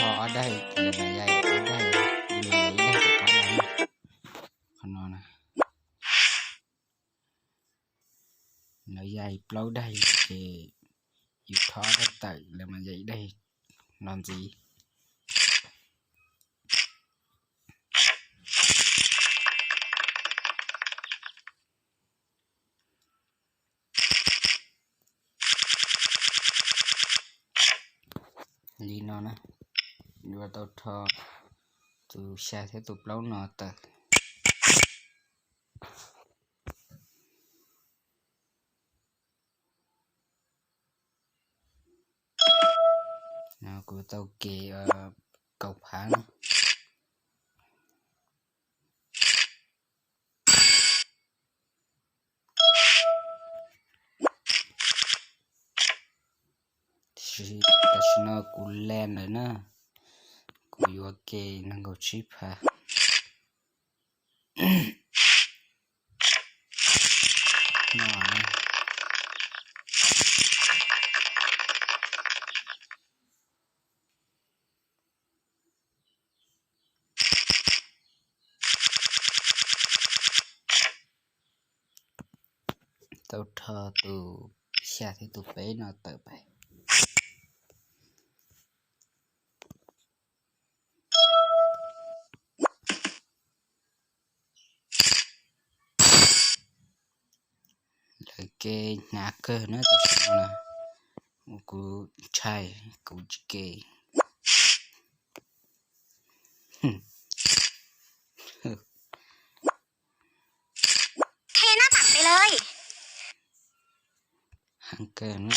tho ob daim, lawv mas yaim ob daim, lawv yaim ib daim rov qab los na. Qhov no na, lawv yaim plaub daim ces yus tho ob daim tawm, lawv mas yaim ib daim los ntxiv. Li no na, yuav tau tho tus xya thiab tus plaub no tawm. Kuv tau kev kaum phav na. Tam sim no kuv lees lawm na, kuv yuav kev nees nkaum tsib phav. Tau rho tus xya thiab tus peb no tawm pais. Lawv kev hnyav kawg na, tam sim no kuv ntshai, kuv tsis kev. Heev kawg na.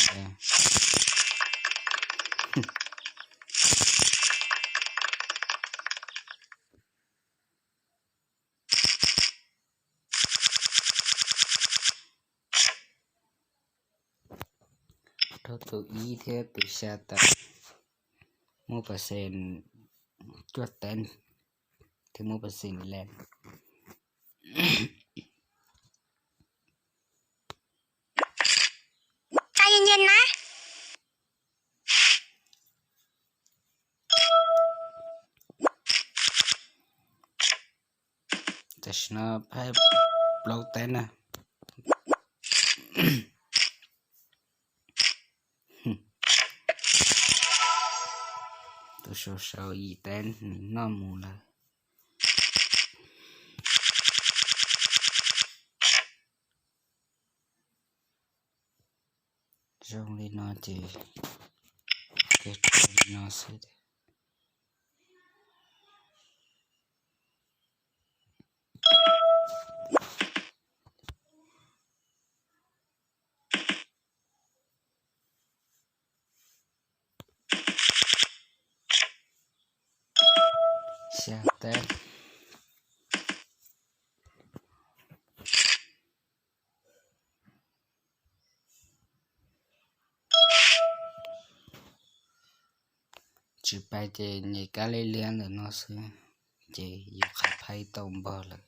Rau tus ib thiab tus xya tawm, muaj percent cuaj teev thiab muaj percent lees. Tam sim no phaib plaub teev na. Tus sau sau yim teev nws noj mus lawm. Zoo li no ces, ces li no xwb. Xya teev. Tsis pais ces nyem kab liab liab ntawm no xwb, ces yus qhov phaib tau npog lawm.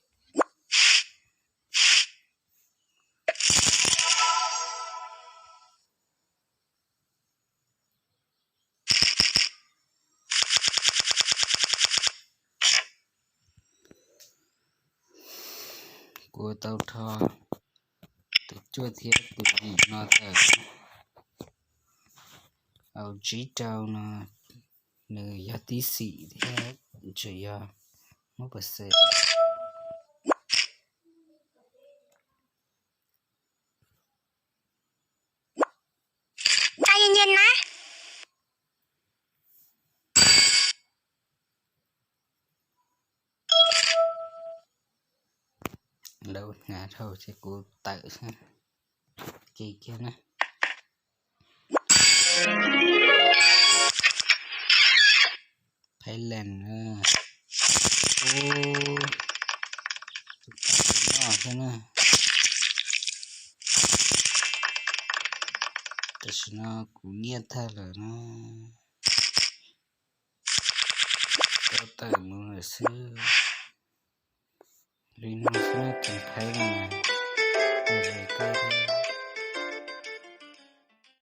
Kuv tau rho tus cuaj thiab tus yim no tawm. Au, tsib rau no nws yog tib xim thiab, tseem yog muaj percent. Lawv hnyav dhau ces kuv tawm xwb. Kev kiag na. Phaib lees na. Ub, tus pov tus noj xwb na. Tam sim no kuv nyiaj tag lawm na. Tau tawm mus lawm xwb. Li no xwb na, tus phaib no na.